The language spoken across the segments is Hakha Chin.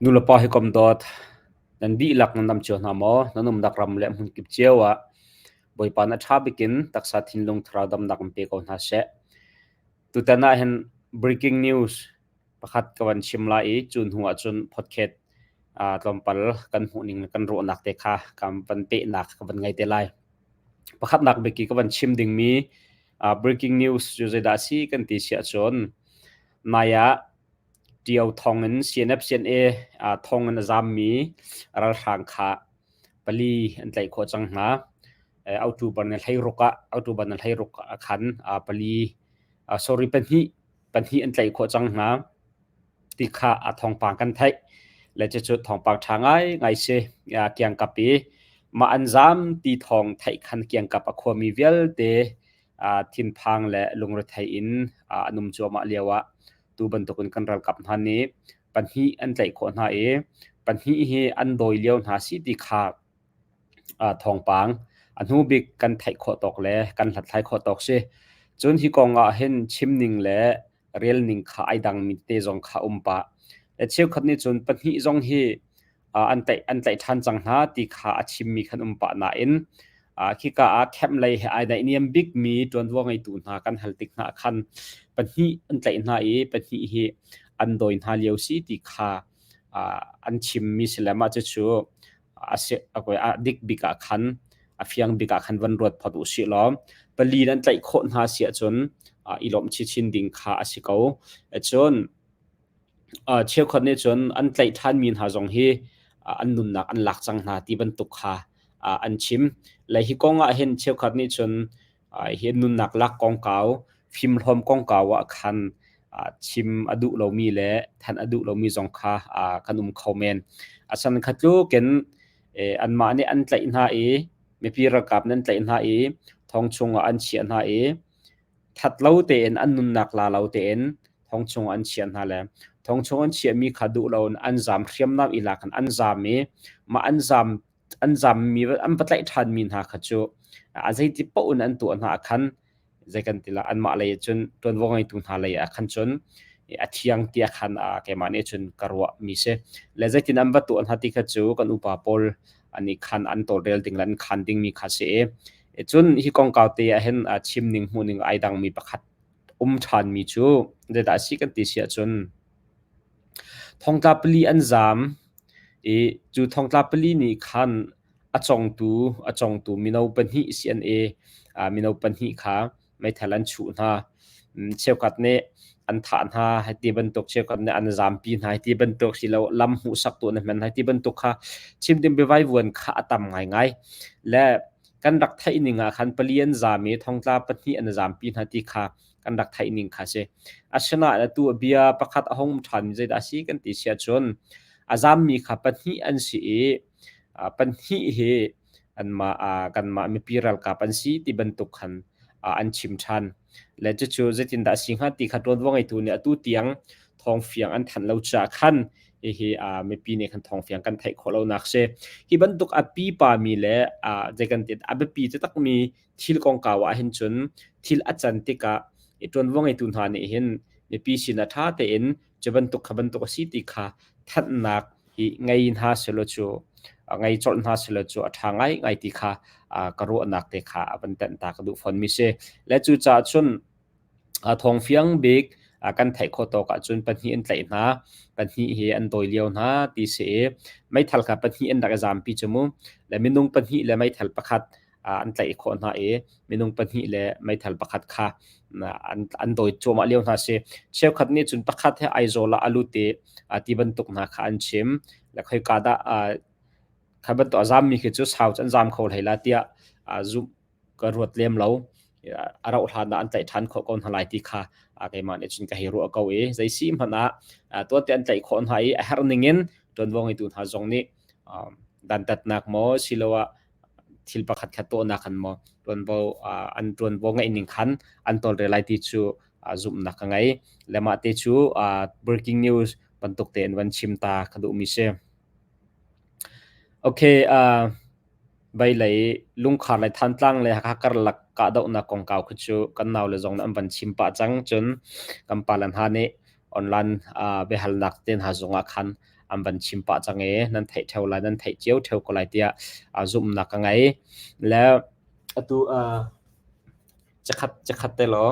Nulepa hi kom dawt, nan dihlak nan dam cio hna maw? Nan umnak ram le hmunkip cio ah Bawipa na ṭha bikin taksa thinlung thlarau damnak in pe ko hna seh. Tutan ah hin breaking news pakhat ka van chim lai i cu hnu ah cun podcast tlawmpal kan hmuhning le kan ruahnak te kha kan van pehnak ka van ngei te lai. Pakhatnak bik i ka van chim dingmi breaking news cu zeidah a si kan ti si ahcun nai ah Ṭio thong in CNF-CNA thong in a zammi ralhrang kha pali an tlaih khawh cang hna. October ni 16 ah October ni 16 ah khan pali sorry pahnih pahnih an tlaih khawh cang hna ti kha a thawngpang kan theih. Le cucu thawngpang ṭha ngaingai si. Kiangkap i mah an zam ti thawng theih khan kiangkap a khuami vialte thinphang le lungrethei in an um cuahmah lio ah tu bantukin kan ralkap hna nih pahnih an tlaih khawh hna i pahnih hi an dawi lio hna si ti kha thawngpang a hnu bik kan theih khawh tawk le kan hlathlai khawh tawk si. Cun hi kong ah hin chim ning le rel ning kha ai dangmi te zong kha um pah. Le cheukhat nih cun pahnih zong hi an tlaih an tlaih ṭhan cang hna ti kha a chimmi khan um pah nain khika ah camp lei he ai naihniam bikmi ṭuanvo ngeitu hna kan hal tik hna khan pahnih an tlaih hna i pahnih hi an dawi hna lio si ti kha an chimmi si le mah cucu a si a dik bik ah khan a fiang bik ah khan van ruat phot u sih law pali nan tlaih khawh hna si ahcun i lawmh chinchin ding kha a si ko. Cun cheukhat nih cun an tlaih ṭhanmi hna zong hi an nunnak an lak cang hna ti bantuk kha an chim. Le hi kong ah hin cheukhat nih cun hi nunnak lak kongkau, fimhlawm kongkau ah khan chim a duh lomi le thanh a duh lomi zong kha kan um kho men. Asan kha tlukin anmah nih an tlaih hna i mipi ralkap nih an tlaih hna i thong chungah an chiah hna i that lo tein an nunnak la lo tein thong chung an chiah hna le thong chung an chiahmi kha duh lo in an zam hriamnam i lak in an zam i mah an zam an zammi an va tlaih ṭhanmi hna kha cu a zeiti paoh in an tuah hna ah khan zei kan ti la anmah lei cun ṭuanvo ngeitu hna lei ah khan cun a thiang tiah khan keimah nih cun ka ruah mi si le zeitin an va tuah hna ti kha cu kan upa pawl an i khan an tawlrel ding le an khan dingmi kha si i cun hi kongkau te ah hin chim ning hmuh ning ai dangmi pakhat um ṭhanmi cu zeidah a si kan ti si ahcun thongtla pali an zaam i cu thongtla pali nih khan a congtu a congtu mino pahnih CNA mino pahnih kha meithal an chuh hna. Cheukhat nih an thah hna hei ti bantuk, cheukhat nih an zampi hna hei ti bantuk silo lam hmuhsak tu na hman hei ti bantuk kha chim ding biavaivuan kha a tam ngaingai. Le kan rak theih ning ah khan pali an zam i thongtla pahnih an zampi hna ti kha kan rak theih ning kha si. Asinain atu a bia pakhat a hung ṭhan mi zeidah a si kan ti si ahcun a zammi kha pahnih an si i pahnih hi anmah kanmah mipi ralkap an si ti bantuk khan an chim ṭhan. Le cucu zeitindah a si hnga ti kha ṭuanvo ngeitu nih atu tiang thawngfiang an thanh lo caah khan hihi mipi nih khan thawngfiang kan theih khawh lonak si. Hi bantuk a pipa mi le zei kan ti a biapi takmi thil kongkau ah hin cun thil a can tikah i ṭuanvo ngeitu hna nih hin mipi sinah ṭha tein cu bantuk kha bantuk a si ti kha thanhnak hi ngei hna selaw cu ngei colh hna selaw cu a ṭha ngaingai ti kha ka ruahnak te kha a van tenh ta ka duh fawnmi si. Le cucaah cun thawngfiang bik kan theih khawh tawk ahcun pahnih an tlaih hna, pahnih hi an dawi lio hna ti si i meithal kha pahnih an rak i zampi cu mu. Le minung pahnih le meithal pakhat an tlaih khawh hna i minung pahnih le meithal pakhat kha an dawi cuahmah lio hna si. Cheukhat nih cun pakhat he Aizawl ah a lut i ti bantuk hna kha an chim. Le khoika dah kha bantuk a zammi khi cu sau cu an zam kho hlei la tiah zumh ka ruat lem lo. A rauh hlan ah an tlaih ṭhan khawh ko hna lai ti kha keimah nih cun ka hei ruah ko i zei si hmanh ah tuante an tlaih khawh hna i a herh ning in ṭuanvo ngeitu hna zong nih dantatnak maw siloah thil pakhat khat tuahnak khan maw ṭuanvo an ṭuanvo ngeih ning khan an tawlrel lai ti cu zumhnak ka ngei. Le mah te cu breaking news bantuk tein van chim ta ka duhmi si. Okay, Veilei lungkhar le Thantlang le Hakha karlak kahdohnak kongkau khi cu kan naule zong nih an van chim pah cang. Cun kan pale hna nih Online biahalnak te hna zongah khan an van chim pah cang i nan theih ṭheo lai, nan theih cio ṭheo ko lai tiah zumhnak ka ngei. Le atu cakhat cakhat te law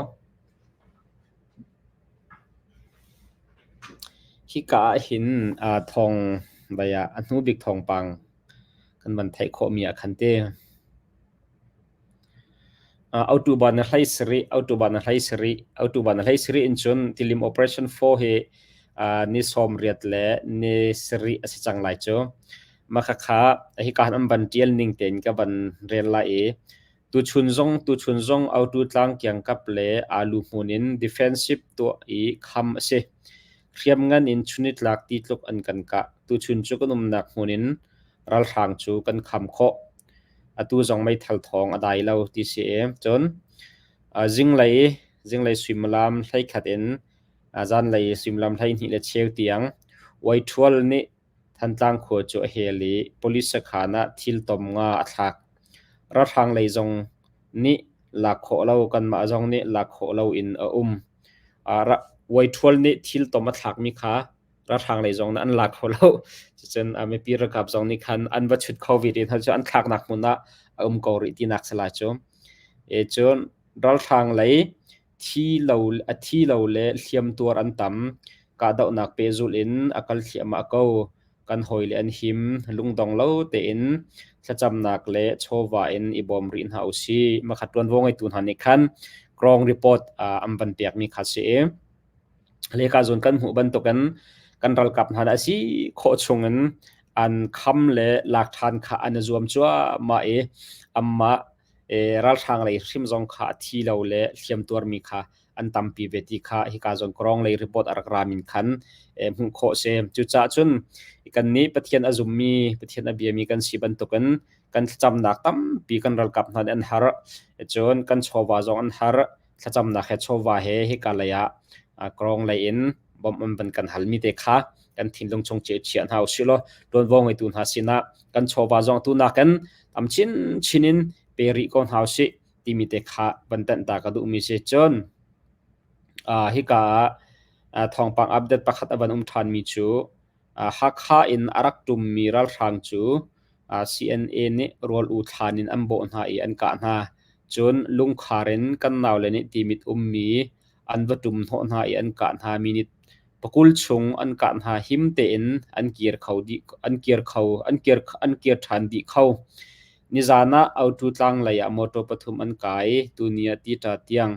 hika ah hin thawng vai ah a hnu bik thawngpang kan van theih khawhmi ah khan ti. Autobahn na hlei sarih, autobahn na hlei sarih, autobahn na hlei sarih in cun Tilim Operation 4 hi ni 80 le ni sarih a si cang lai cu. Mah khakha hika han an van ṭial ning tein ka van rel lai i tuchun zong tuchun zong autu tlang kiangkap le alu hmun in defensive tuah i kham a si. Hriamngan in chunitlak ti tluk an kan kah. Tuchun cu kan umnak hmun in ralhrang cu kan kham khawh. Atu zong meithal thawng a dai lo ti si i cun zinglei zinglei suimilam 11 in zanlei suimilam 12 le cheu tiang Waithual nih Thantlang khua cu a hel i police sakhan ah thil tom nga a thlak. Ralhrang lei zong nih lak khawh lo kanmah zong nih lak khawh lo in a um. Waithual nih thil tom a thlakmi kha ralhrang lei zong nih an la kho lo. Cucun mipi ralkap zong nih khan an va chut kho ve ti hna cu an thlaknak hmun ah a um ko rih tinak si lai cu. E cun ralhrang lei thi lo a thi lo le hliamtuar an tam. Kahdohnak pehzulh in a kal thliahmah ko. Kan hawile an him. Lungdong lo tein thlacamnak le chawva in i bawm rih hna usih. Makhat ṭuanvo ngeitu hna nih khan Krong report an van pekmi kha si i Leka zawn kan hmuh bantukin kan ralkap hna nih a si khawh chungin an kham le lak ṭhan kha an i zuam cuahmah i anmah ralhrang lei hrim zong kha a thi lo le hliamtuarmi kha an tampi ve ti kha hika zawn Kawrong lei report a rak ra min khan hmuh khawh si. Cucaah cun kannih Pathian a zummi, Pathian a biami kan si bantukin kan thlacamnak tampi kan ralkap hna nih an har. Cun kan chawva zong an har. Thlacamnak he chawva he hika lei ah Kawrong lei in bawmh an van kan halmi te kha kan thinlung chung chia hna usih law ṭuanvo ngeitu hna sinah kan chawva zong tu nakin tam chinchin in pe rih ko hna usih timi te kha van tanh ta ka duhmi si. Cun hika ah thawngpang update pakhat a van um ṭhanmi cu Hakha in a rak ṭummi ralhrang cu CNA nih rawl u thlan in an bawh hna i an kah hna. Cun lungkhar in kan naule nih Timit ummi an va ṭum hnawh hna i an kah hna. Minute pakul chung an kah hna him tein an kir kho dih an kir kho an kir an kir ṭhan dih kho. Nizan ah Autu tlang lei ah motor pathum an kai. Tuni ah Tita tiang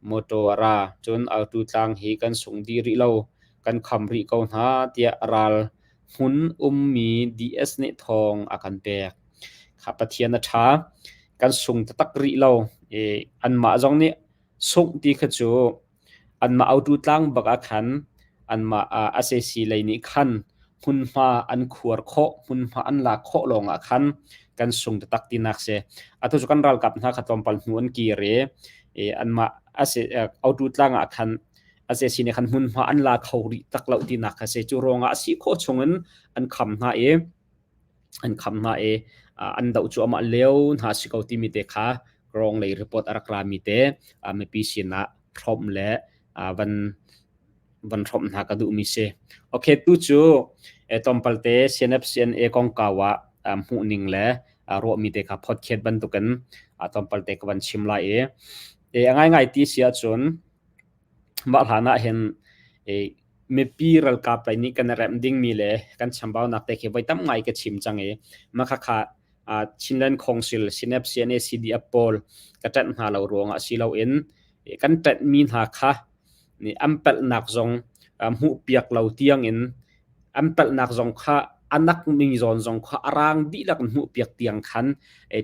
Mawṭaw a ra, cun Autu tlang hi kan sung dih rih lo, kan kham rih ko hna tiah ral hmun ummi DS nih thawng a kan pek. Kha Pathian a ṭha. Kan sung taktak rih lo. I anmah zong nih sungh ti kha cu anmah Autu tlang bak ah khan anmah sac lei nih khan hmunhma an khuar khawh, hmunhma an lak khawh lawngah khan kan sung taktak tinak si. Atu cu kan ralkap hna kha tlawmpal hnu an kir i anmah autu tlang ah khan sac nih khan hmunhma an la kho rih tak lo tinak kha si. Cu ruangah a si khawh chungin an kham hna i an kham hna i an doh cu amah lio hna si ko timi te kha rong lei report a rak rami te mipi sinah hrawmh le van van hrawmh hna ka duhmi si. Okay, tu cu tlawmpal te CNF CNA kongkau ah hmuhning le ruahmi te kha podcast bantukin tlawmpal te ka van chim lai i a ngaingai ti si ahcun mah hlan ah hin mipi ralkap lei nih kan i remh dingmi le kan chambaunak te khi voi tam ngai ka chim cang i mah khakha Chinland Council CNF CNA CDF pawl ka ṭanh hna lo ruangah si loin kan ṭanhmi hna kha nih an palhnak zong hmuhpiak lo tiangin an palhnak zong kha a nakmi zawn zong kha a rang dihlak in hmuhpiak tiang khan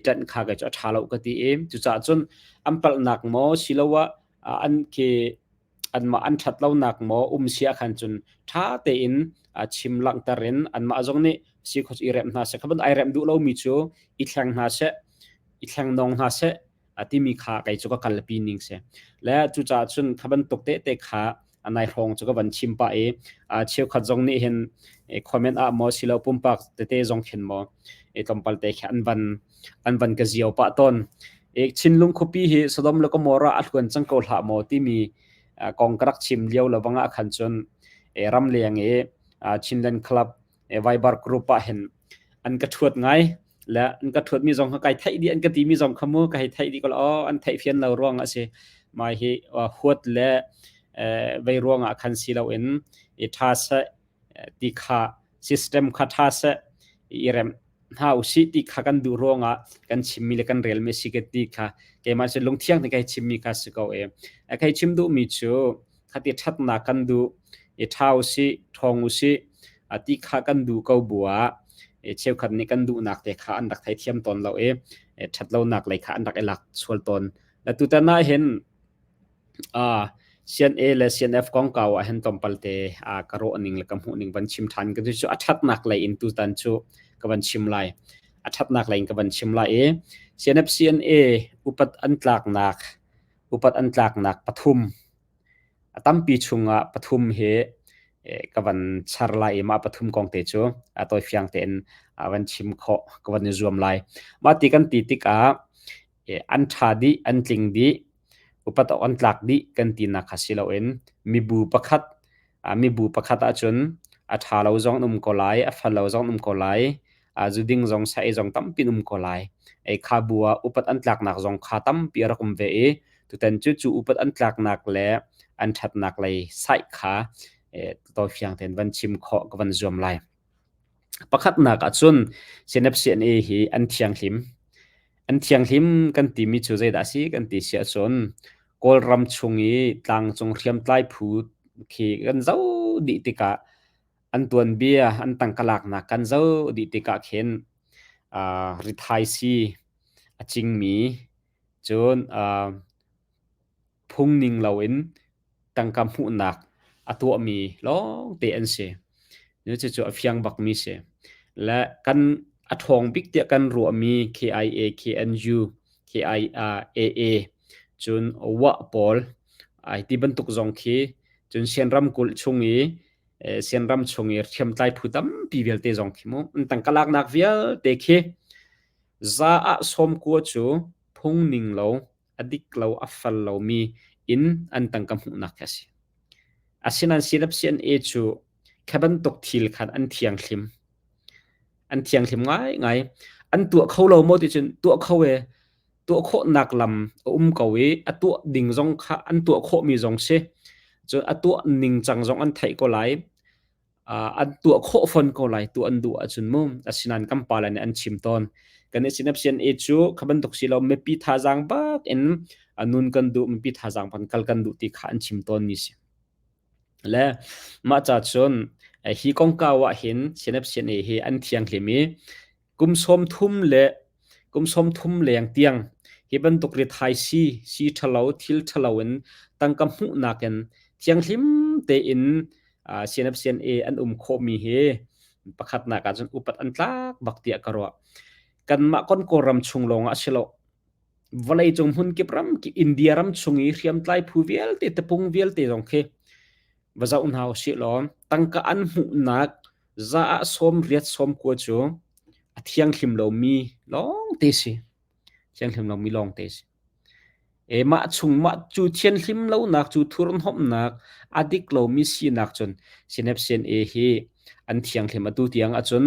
ṭanh kha kei cu a ṭha lo ka ti i cucaah cun an palhnak maw siloah an khi anmah an ṭhat lonak maw um si ahkhan cun ṭha tein chim langhter in anmah zong nih si kho i remh hna seh kha bantuk ai remh duh lomi cu i thleng hna seh i thleng nawng hna seh a timi kha kei cu ka kalpi ning si. Le cucaah cun kha bantuk tehte kha nai hrawng cu ka van chim pah i cheukhat zong nih hin comment ah maw silo pumpak tete zong khin maw tlawmpal te khi an van an van ka zio pah tawn. Chinlung khuapi hi Sodom le Gomorrah a hluan cang ko hlah maw timi kong ka rak chim lio lo bangah khan cun. Ramleng i Chinland Club Viber group ah hin an ka ṭhuat ngai le an ka ṭhuatmi zong kha kai theih dih an ka timi zong kha mu ka hei theih dih ko aw an theih fian lo ruang ah si mai hi huat le vei ruang ah khan si loin i ṭha seh ti kha system kha ṭha seh i remh hna usih ti kha kan duh ruangah kan chimmi le kan relmi si ka ti kha keimah cu lungthiang te kai chimmi kha si ko e. Kai chim duhmi cu khati ṭhatnak kan duh i ṭha usih, ṭhawng usih ti kha kan duh ko bu ah cheukhat nih kan duhnak te kha an rak theithiam tawn lo i ṭhatlonak lei kha an rak i lak sual tawn. Tutan ah hin CNA le CNF kongkau ah hin tlawmpal te ka ruah ning le ka hmuh ning van chim ṭhan ka cu a ṭhatnak lei in tutan cu ka van chim lai. A ṭhatnak lei in ka van chim lai i CNF CNA upat an tlaknak upat an tlaknak pathum a tampi chungah pathum hi ka van char lai i mah pathum kong te cu a tawifiang tein van chim khawh ka van i zuam lai. Mah ti kan ti tikah an ṭha dih, an tling dih, upat awk an tlak dih kan tinak kha si loin mibu pakhat mibu pakhat ahcun a ṭha lo zong an um ko lai, a fal lo zong an um ko lai, zuding zong sa-ei zong tampi an um ko lai. Ei kha bu ah upat an tlaknak zong kha tampi a rak um ve i tutan cu cu upat an tlaknak le an ṭhatnak lei saih kha tawifiang tein van chim khawh ka van zuam lai. Pakhatnak ahcun CNFCNA hi an thianghlim. An thianghlim kan timi cu zeidah a si kan ti si ahcun Kawlram chung i tlangcung hriamtlai phu khi kan zoh dih tikah an tuanbia, an tangka laknak kan zoh dih tikah khin rithaisii a cingmi cun phungning loin tangka hmuhnak a tuahmi lawngte an si. Cucu a fiang bakmi si. Le kan a ṭhawng bik tiah kan ruahmi KIA, KNU, KIAA, cun WAH pawl ai ti bantuk zong khi cun Sian ramkulh chung i Sian ram chung i hriamtlai phu tampi vialte zong khi mu an tangka laknak vialte khi za ah 90 cu phungning lo a dik lo a fal lomi in an tangka hmuhnak khi a si. Asinain CNA cu kha bantuk thil khan an thianghlim. An thianghlim ngaingai. An tuah kho lo maw ti cun tuah kho e. Tuah khawhnak lam a um ko i a tuah ding zong kha an tuah khawhmi zong si. Cun a tuah ningcang zong an theih ko lai. An tuah khawh fawn ko lai tuah an duh ahcun mu. Asinain kan pale nih an chim tawn. Kan i CNA cu kha bantuk si lo mipi thazaang bak in nun kan duh mipi thazaang ban kal kan duh ti kha an chim tawn mi si. Le mah ca cun hi kongkau ah hin CNA hi an thianghlim i kum 30 le kum 30 leng tiang hi bantuk rithai si si ṭhalo thil ṭhalo in tangka hmuhnak in thianghlim tein CNFCNA an um khawhmi hi pakhatnak ah cun upat an tlak bak tiah ka ruah. Kanmah kon Kawlram chung lawng ah si lo. Vawleicung hmunkip ram kip India ram chung i hriamtlai phu vialte tapung vialte zong khi va zoh hna usih law tangka an hmuhnak za ah 80 90 cu a thianghlim lomi lawngte si. Thianghlim lomi lawngte si. E mah chung mah cu thianhlim lonak cu thurhnawmhnak a dik lomi sinak cun CNFCNA hi an thianghlim atu tiang ahcun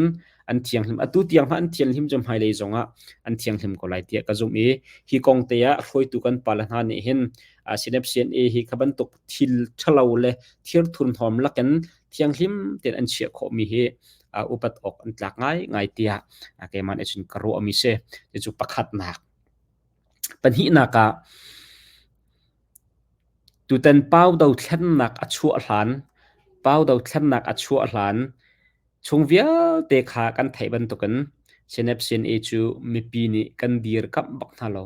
an thianghlim atu tiang hmanh an thianghlim cu hmailei zongah an thianghlim ko lai tiah ka zumh i hi kong te ah hruaitu kan pale hna nih hin CNFCNA hi kha bantuk thil ṭhalo le thir thurhnawm lakin thianghlim tein an chiah khawhmi hi upat awk an tlak ngaingai tiah keimah nih cun ka ruahmi si. Cucu pakhatnak. Pahnihnak ah tutan Pau dothlennak a chuah hlan, Pau dothlennak a chuah hlan chung vialte kha kan theih bantukin CNFCNA cu mipi nih kan dirkamh bak hna lo.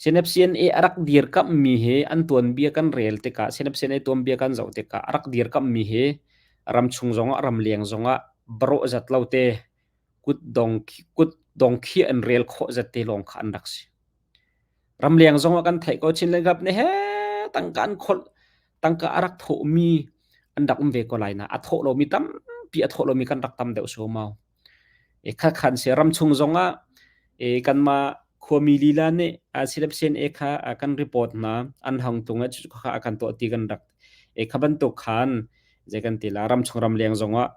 CNFCNA a rak dirkamhmi hi an tuanbia kan rel tikah CNFCNA tuanbia kan zoh tikah a rak dirkamhmi hi ramchung zongah ramleng zongah barawh zat lo te kutdong khi an rel khawh zat te lawng kha an rak si. Ramleng zongah kan theih ko Chinland Club nih he tangka an kholh tangka a rak thawhmi an rak um ve ko lai na a thawh lomi tampi a thawh lomi kan rak tam deuh suaumau. E kha khan si ramchung zongah e kanmah khuami lila nih CNA kha kan report hna an hang tung e kha kan tuah ti kan rak e kha bantuk khan Zei kan ti la ramchung ramleng zongah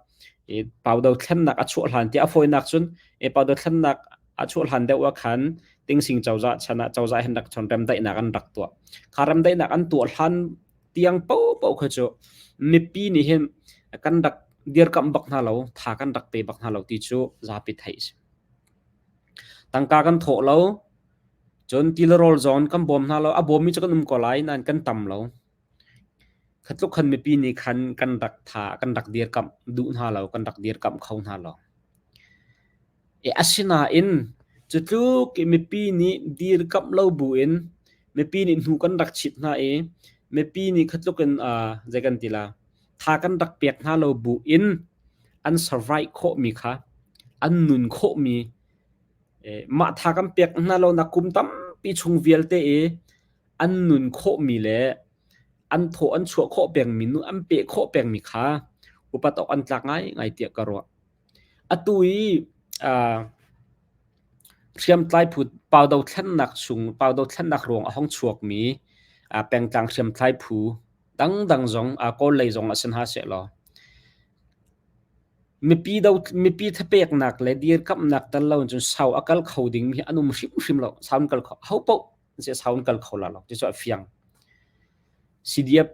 i pau dothlennak a chuah hlan ti a fawinak cun i pau dothlennak a chuah hlan deuh ah khan Tingsing cozah chan ah cozah hin rak chon remdaihnak an rak tuah. Kha remdaihnak an tuah hlan tiang paohpaoh kha cu mipi nih hin kan rak dirkamh bak hna lo, tha kan rak pe bak hna lo ti cu zapi theih a si. Tangka kan thawh lo, cun ti le rawl zong kan bawm hna lo. A bawmmi cu kan um ko lai nain kan tam lo. Kha tluk khan mipi nih khan kan rak tha, kan rak dirkamh duh hna lo, kan rak dirkamh kho hna lo. Asinain cu tluk i mipi nih dirkamh lo buin mipi nih hnu kan rak chit hna i mipi nih kha tluk in zei kan ti la tha kan rak pek hna lo buin an survive khawhmi kha an nun khawhmi mah tha kan pek hna lo nak kum tampi chung vialte i an nun khawhmi le an thaw an chuah khawh pengmi nu an peh khawh pengmi kha upat awk an tlak ngaingai tiah ka ruah. Atu i hriamtlai phu pau dothlennak chung pau dothlennak ruang a hung chuakmi pengtlang hriamtlai phu dangdang zong Kawl lei zong ah si hna sehlaw mipi do mipi thapeknak le dirkamhnak tel lo cun sau a kal kho dingmi hi an um hrimhrim lo. Sau an kal kho ho paoh sau an kal kho la lo ti cu a fiang. CDF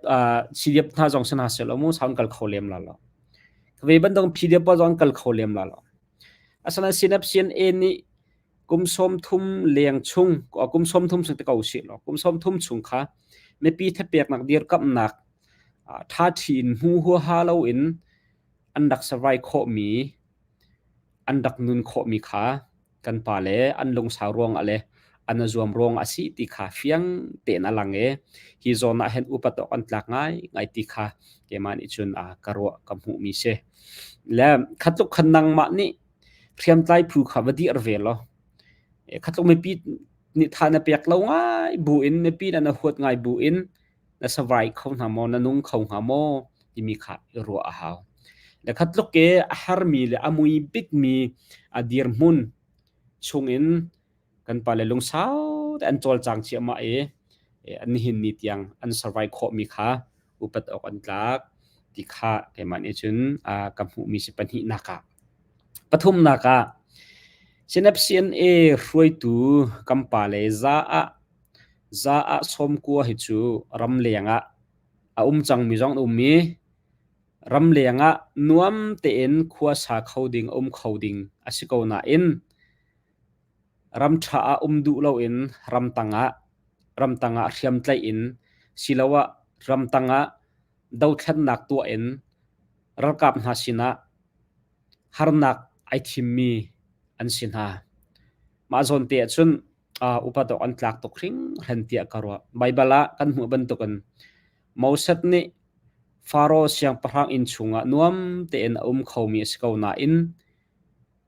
CDF hna zong si hna sehlaw mu sau an kal kho lem la lo. Ve bantuk PDF pawl zong an kal kho lem la lo. Asinain CNF CNA nih kum 30 leng chung kum 30 chung te ko si law kum 30 chung kha mipi thapeknak dirkamhnak ṭhaṭhi in hmu huaha loin an rak survive khawhmi an rak nun khawhmi kha kan pa le an lungsau ruangah le an i zuam ruangah a si ti kha fiang tein a lang i hi zawn ah hin upat awk an tlak ngaingai ti kha keimah nih cun ka ruah ka hmuhmi si. Le khatluk khan nangmah nih hriamtlai phu kha va dir ve law khatluk mipi nih tha na pek lo ngai bu in mipi na na huat ngai bu in na survive kho hna maw na nung kho hnga maw timi kha i ruah a hau. Le khatluk ke a harmi le a mui bikmi a dirhmun chungin kan pale lungsau te an cawlcang ciahmah i nihin ni tiang an survive khawhmi kha upat awk an tlak ti kha keimah nih cun ka hmuhmi si pahnihnak ah. Pathumnak ah CNFCNA hruaitu kan pale za ah Za ah sawmkua hi cu ramleng ah a um cangmi zong an um i ramleng ah nuam tein khua sa kho ding, a um kho ding a si ko nain ram ṭha ah um duh loin ramtang ah ramtang ah hriamtlaih in siloah ramtang ah dothlennak tuah in ralkap hna sinah harnak ai thimmi an si hna. Mah zawn te ahcun upat awk an tlak tuk hringhran tiah ka ruah. Baibal ah kan hmuh bantukin Moses nih Faro siangpahrang inn chungah nuam tein a um khomi a si ko nain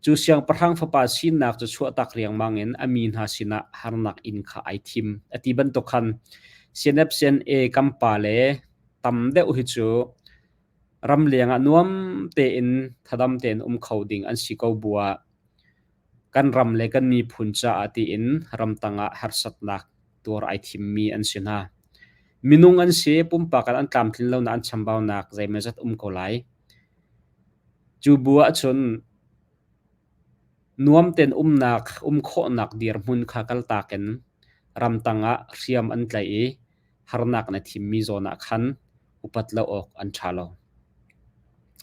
cu siangpahrang fapa sinak cu chuahtak riangmang in a mi hna sinah harnak inn kha ai thim. A ti bantuk khan CNF CNA kan pa le tam deuh hi cu ramleng ah nuam tein thadam tein um kho ding an si ko bu ah Kan ram le kan miphun caah tiin ramtang ah harsatnak tuar ai thimmi an si hna. Minung an si, pumpak in an tlamtlin lonak an chambaunak zeimawzat um ko lai. Cu bu ahcun nuam tein umnak, um khawhnak dirhmun kha kaltak in ramtang ah hriam an tlaih i harnak na thimmi zawn ah khan upat lo awk an ṭha lo.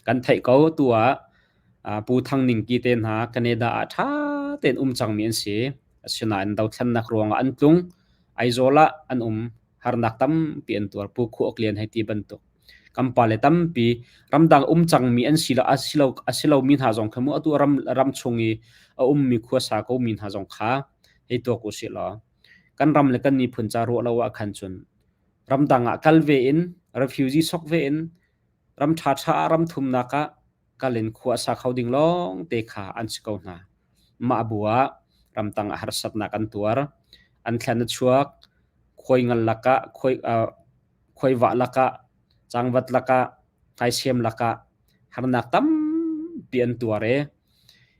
Kan theih ko tu ah Pu Thang Ning Ki te hna Canada ah ṭha tein um cangmi an si. Asinain dothlennak ruangah an tlung. Aizawl ah an um. Harnak tampi an tuar. Pu Khu Ok Lian hei ti bantuk. Kan pale tampi ramdang um cangmi an si lo a si lo a si lomi hna zong kha mu atu ram ram chung i a ummi khuasa komi hna zong kha hei tuak usih law kan ram le kan miphun ca ruah lo ah khan cun ramdang ah kal ve in refugee sok ve in ram ṭhaṭha ah ram thumnak ah kal in khua a sa kho ding lawng te kha an si ko hna. Mah bu ah ramtang ah harsatnak an tuar. An thlen a chuak. Khuai ngal lakah, khuai, uh, khuaivah lakah, cangvat lakah, hmaisem lakah harnak tampi an tuar i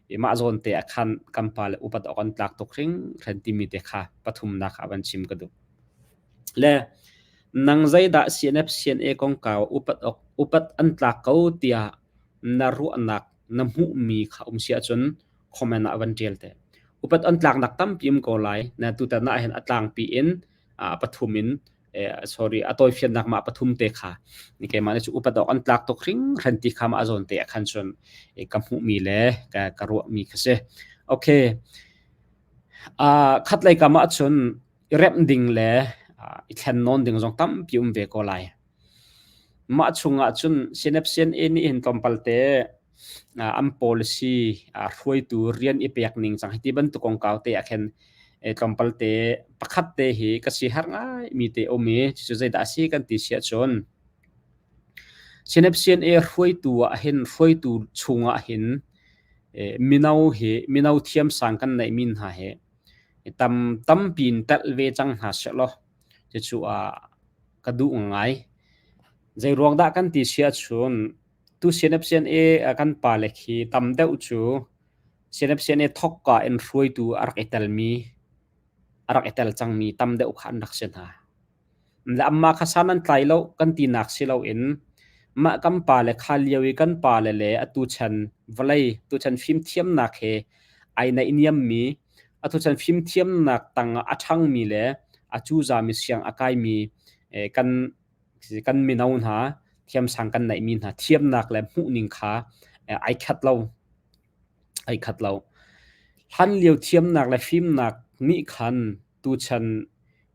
i mah zawn te ah khan kan pa le upat awk an tlak tuk hringhran timi te kha pathumnak ah van chim ka duh. Le nang zeidah CNF CNA kongkau upat awk Upat an tlak ko tiah na ruahnak na hmuhmi kha um si ahcun comment ah van ṭial te. Upat an tlaknak tampi um ko lai. Na tutan ah hin a tlangpi in a pathum in sorry a tawifiannak mah pathum te kha ni keimah nih cu upat awk an tlak tuk hringhran ti kha mah a zawn te ah khan cun ka hmuhmi le ka, ka ruahmi kha si. Okay. Uh, khatlei kam ah cun i remh ding le uh, i thlen nawn ding zong tampi um ve ko lai. Mah chungah cun CNFCNA nih hin tlawmpal te an policy hruaitu rian i pek ning cang hiti bantuk kongkau te ah khin tlawmpal te pakhat te hi ka si har ngai mi te um i cucu zeidah a si kan ti si ahcun CNFCNA hruaitu ah hin hruaitu chungah hin mino hi mino thiamsang kan neih mi hna hi tam tampi in telh ve cang hna sehlaw cucu ka duh ngai. Zeiruang dah kan ti si ahcun tu CNFCNA kan pale khi tam deuh cu CNFCNA thawkka in hruaitu a rak i telmi a rak i tel cangmi tam deuh kha an rak si hna. Le anmah kha san an tlai lo kan tinak si loin mah kan pale kha lio i kan pale le atu chan vawlei tuchan fimthiamnak he ai naihniammi atu chan fimthiamnak tangah a ṭhangmi le a cuzami siang a kaimi kan kan mino hna thiamsang kan neihmi hna thiamnak le hmuhning kha ai khat lo ai khat lo hlan lio thiamnak le fimnak nih khan tuchan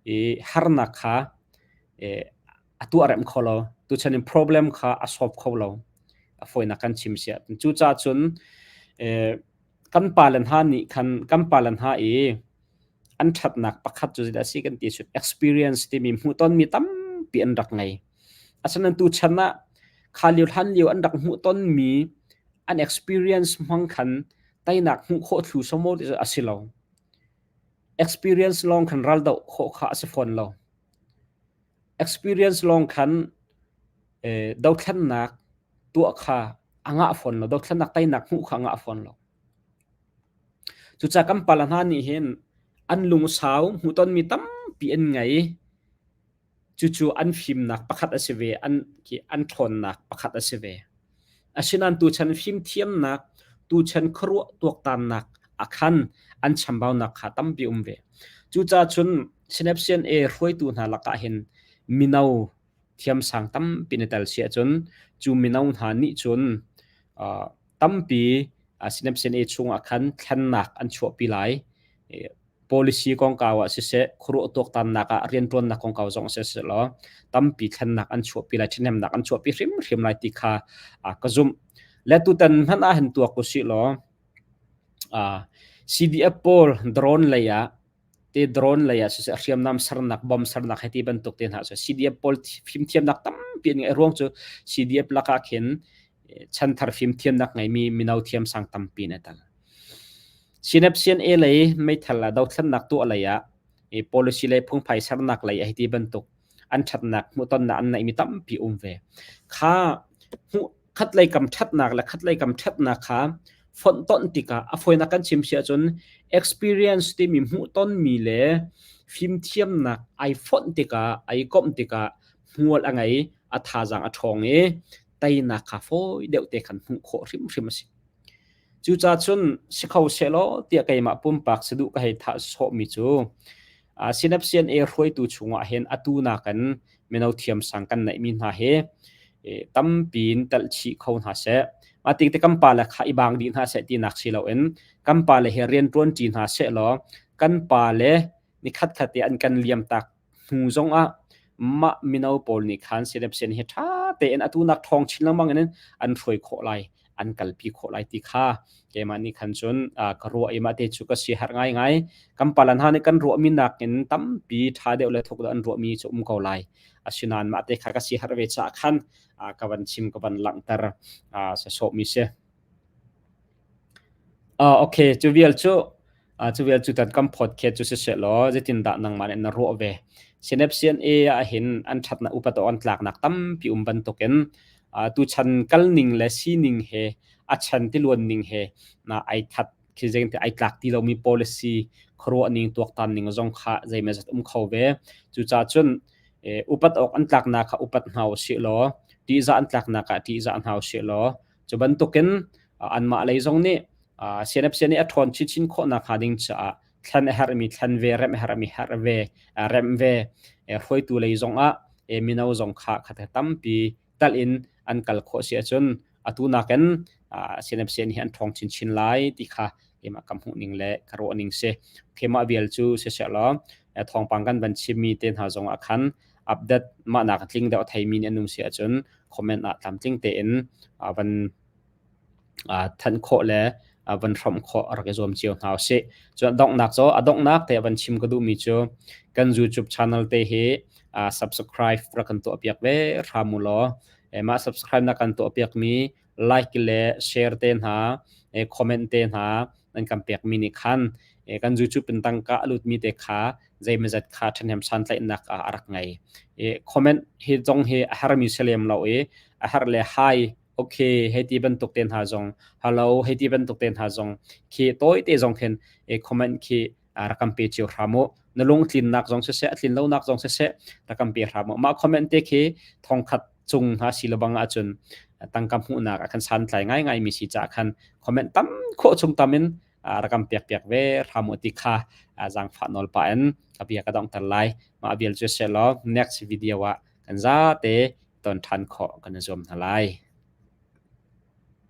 i harnak kha a tuah rem kho lo tuchan in problem kha a solve kho lo a fawinak kan chim sia cucaah cun kan pale hna nih khan kan pale hna i an ṭhatnak pakhat cu zeidah a si kan ti ahcun experience timi hmuhtonmi tampi an rak ngei. Asinain tuchan ah kha lio hlan lio an rak hmuhtonmi an experience hmang khan teinak hmuh khawh thlu somo ti cu a si lo. Experience lawng khan ral doh khawh kha a si fawn lo. Experience lawng khan eh, dothlennak tuah kha a ngah fawn lo. Dothlennak teinak hmuh kha a ngah fawn lo. Cucaah kan pale hna nih hin an lungsau hmuhtonmi tampi an ngei. Cucu an fimnak pakhat a si ve, an, an ṭhawnnak pakhat a si ve. Asinain tuchan fimthiamnak, tuchan khuaruah tuaktannak ah khan an chambaunak kha tampi um ve. Cucaah cun Synapsian A hruaitu hna lakah hin mino thiamsang tampi na tel si ahcun cu mino hna nih cun uh, tampi Synapsian A chungah khan thlennak an chuahpi lai. Policy kongkau ah siseh, khuaruah tuaktannak ah rianṭuannak kongkau zong siseh law tampi thlennak an chuahpi lai, ṭhahnemnak an chuahpi hrimhrim lai ti kha ka zumh. Le tutan hmanh ah hin tuak usih law CDF pawl drone lei ah te drone lei ah siseh hriamnam sernak bomb sernak hei ti bantuk te hna cu CDF pawl fimthiamnak tampi an ngei ruang cu CDF lakah khin chanthar fimthiamnak ngeimi mino thiamsang tampi an i tel. CNF-CNA lei meithal ah dothlennak tuah lei ah policy lei phungphai sernak lei hei ti bantuk an ṭhatnak hmuhtonnak an neihmi tampi um ve. Kha hmuh khatlei kam ṭhatnak le khatlei kam ṭhatnak kha fonhtonh tikah a fawinak kan chim si ahcun experience timi hmuhtonmi le fimthiamnak ai fonh tikah ai komh tikah hmual a ngei a thazaang a ṭhawng i teinak kha fawi deuh te khan hmuh khawh hrimhrim a si. Cucaah cun si kho sehlaw tiah keimah pumpak saduh ka hei thah sawhmi cu Synapsian A hruaitu chungah hin atu nakin mino thiamsang kan neihmi hna hi tampi in telh chih kho hna seh. Mah tik te kan pale kha i bang dih hna seh tinak si loin kan pale he rian ṭuanṭi hna seh law kan pale ni khatkhat te an kan liam tak hnu zongah mah mino pawl nih khan Synapsian hi ṭha tein atu nak ṭhawng chin lengmang in an hruai khawh lai an kalpi khawh lai ti kha keimah nih khan cun ka ruah i mah te cu ka si har ngaingai kan palan hna nih kan ruahmi nakin tampi ṭha deuh le thuk deuh an ruahmi cu um ko lai asinain mah te kha ka si har ve caah khan ka van chim ka van langhter sawhmi si Okay, cu vial cu cu vial cu tan kan podcast cu siseh law zeitindah nangmah nih na ruah ve? CNFCNA ah hin an ṭhatnak upat awk an tlaknak tampi um bantukin tuchan kalning le sining he a chan tiluan ning he na ai that khi zeitin ai tlak ti lomi policy khuaruah ning tuaktan ning zong kha zeimawzat um kho ve. Cucaah cun upat awk an tlaknak kha upat hna usih law. Ṭihzah an tlaknak ah ṭihzah hna usih law cu bantukin anmah lei zong nih CNFC nih a ṭhawn chinchin khawhnak hnga ding caah thlen a herhmi thlen ve, remh a herhmi herh ve, remh ve, hruaitu lei zongah mino zong kha khat tampi talh in an kal khawh si ahcun atu nakin CNFC nih an ṭhawng chinchin lai ti kha keimah ka hmuh ning le ka ruah ning si. Keimah vial cu siseh law thawngpang kan van chimmi te hna zong ah khan update mah nak tling deuh a theimi nih an um si ahcun comment ah tlamtling tein van thanh khawh le van hrawmh khawh rak i zuam cio hna usih. Cun donghnak cu a donghnak te van chim ka duhmi cu kan YouTube channel te hi subscribe rak kan tuah piak ve hram u law mah subscribe na kan tuah piakmi like le share te hna comment te hna nan kan pekmi nih khan kan YouTube in tangka a lutmi te kha zeimazat kha ṭhahnem santlaihnak ah a rak ngei. Comment hi zong hi a hermi si lem lo i a herh le hi okay hei ti bantuk te hna zong hello hei ti bantuk te hna zong khi tawite zong khin comment khi rak kan pe cio hram u. Na lungtlinnak zong siseh, a tlin lonak zong siseh rak kan pe hram u. Mah comment te khi thongkhat cung hna si lebang ahcun tangka hmuhnak ah khan santlai ngaingai mi si caah khan comment tam khawh chung tam in rak kan pek piak ve hram u ti kha zaangfah nawl pah in ka bia ka donghter lai. Mah vial cu seh law next video ah kan zate ton ṭhan khawh kan i zuam hna lai.